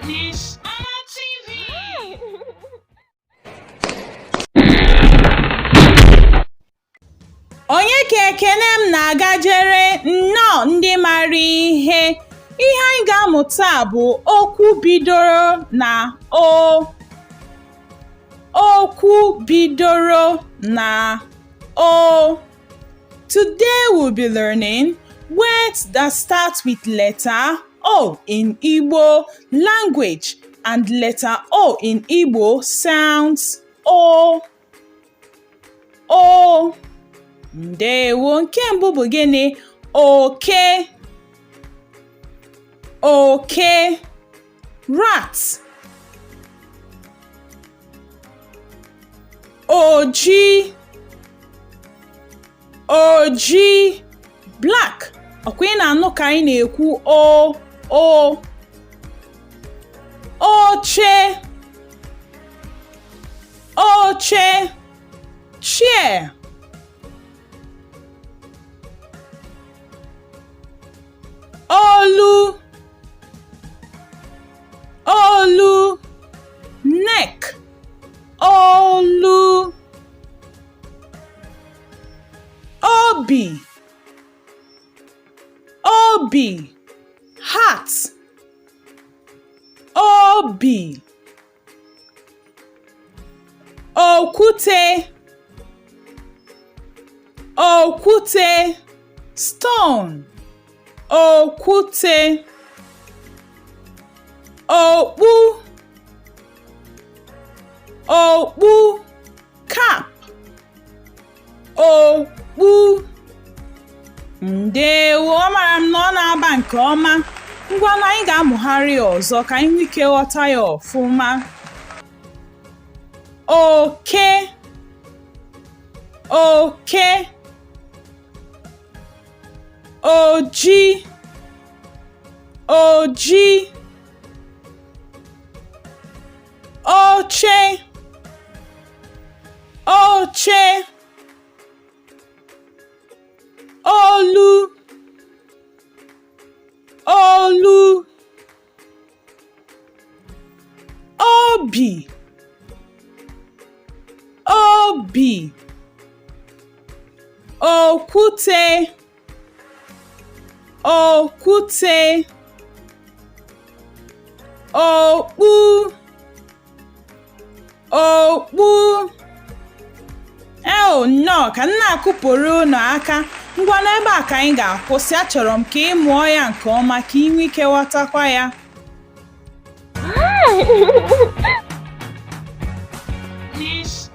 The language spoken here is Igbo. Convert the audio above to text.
Miss Anna TV. Onye ka ekene m na-agajere nnọọ ndị mara ihe. Ihe anyị ga-amụ taa bụ okwu bidoro na O. Okwu bidoro na O. Today we'll be learning words that start with letter O in Igbo language, and letter O in Igbo sounds O. O. Ndewo. Nke mbụ bụ gịnị? Oke. Oke, rat. Oji. Oji, black. Ọkwa ị na-anụ ka anyị na-ekwu o o. Oche. Oche, chair. Olu. Olu, neck. Olu. Obi. Obi, heart. Obi. Okwute. Okwute, stone. Okwute. Okpu. Okpu, cap. Okpu. Ndewo, amara m na ọ na-aba nke ọma. Ngwanụ, anyị ga-amụgharị ya ọzọ ka anyị nwee ike ghọta ya ọfụma. Oke. Oke. Oji. Oji. Oche. Oche. Olu. Olu. Obi. Obi. Okwute. Okwute. Okpu. Okpu. Eo, nnọọ ka m na-akụpụrụ unu aka. Ngwa, n'ebe a ka anyị ga-akwụsị. Achọrọ m ka ị mụọ ya nke ọma ka ị nwee ike ghọtakwa ya. Miss